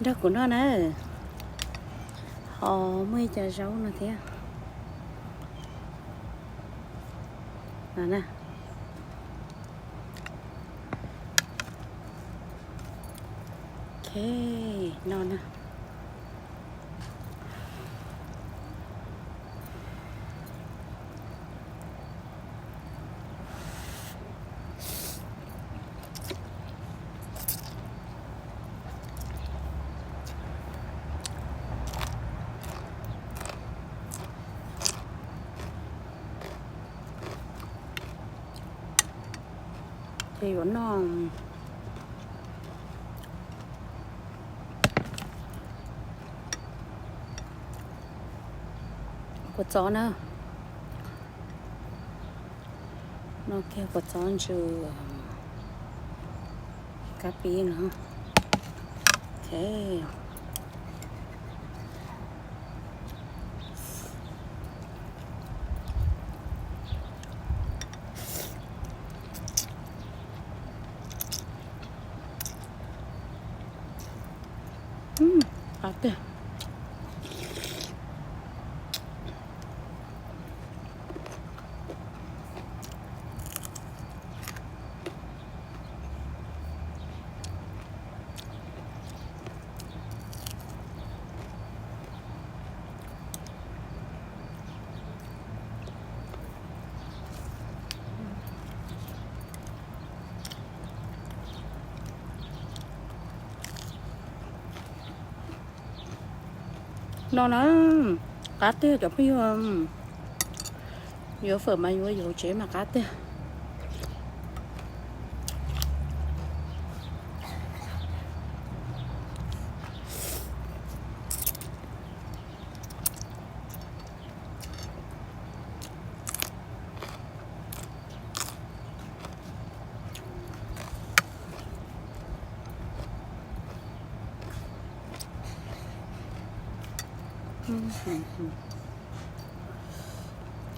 Nrog kuv noj na. Ho muaj ib co zaub no thiab. No na. Ok, no na. Ces yuav noj kua txob na. Noj kiag kua txob ntsw kab pib no. Ok. Qab tiag. No na, qab tiag cov phooj ywg. Yuav fawm mas yuav yus tsev mas qab tiag.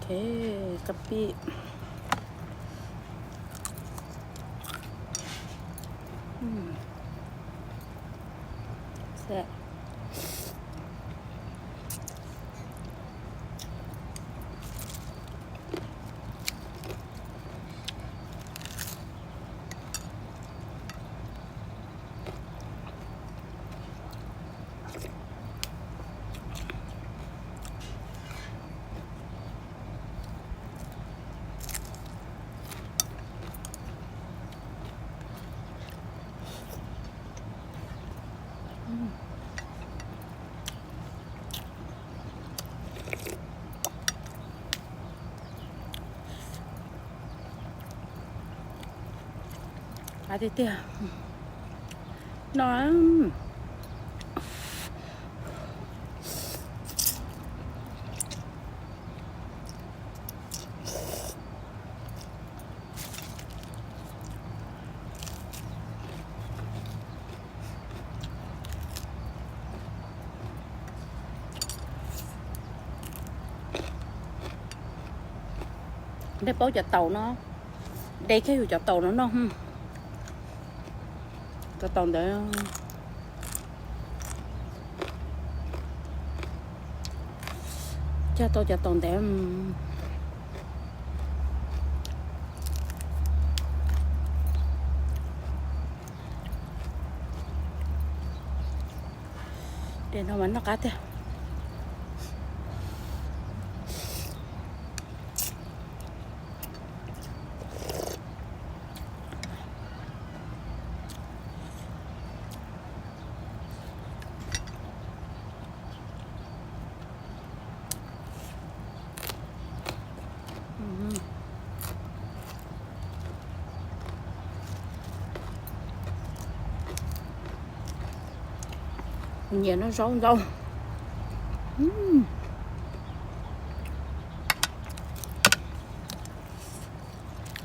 Ok, kab pib. Qab tiag tiag no. Nej paub cov taum no, de kiag yus cov taum no noj. Cov taum ntawd, cog tau cov taum ntawd. Des no mas noj qab tiag. Nyiam noj zaub ntau.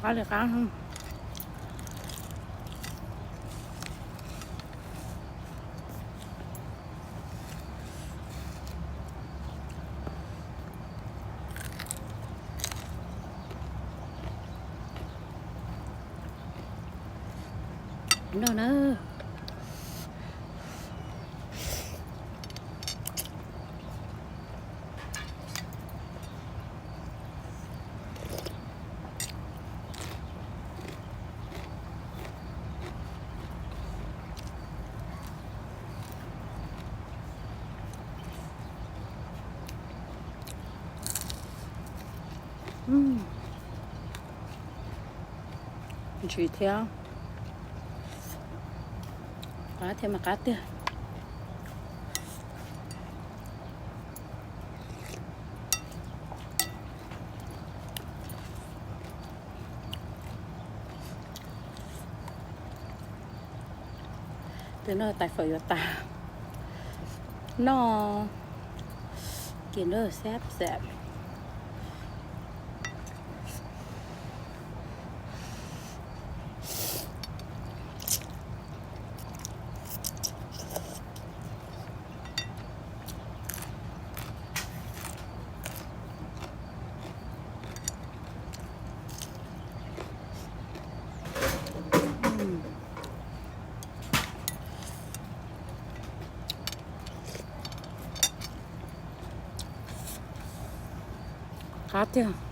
Qab li qab. No na. Ntsis thiab. Qab thiab mas qab tiag. Tus no tais fawm yuav tas. Noj kiag na, sab sab. Qab tiag.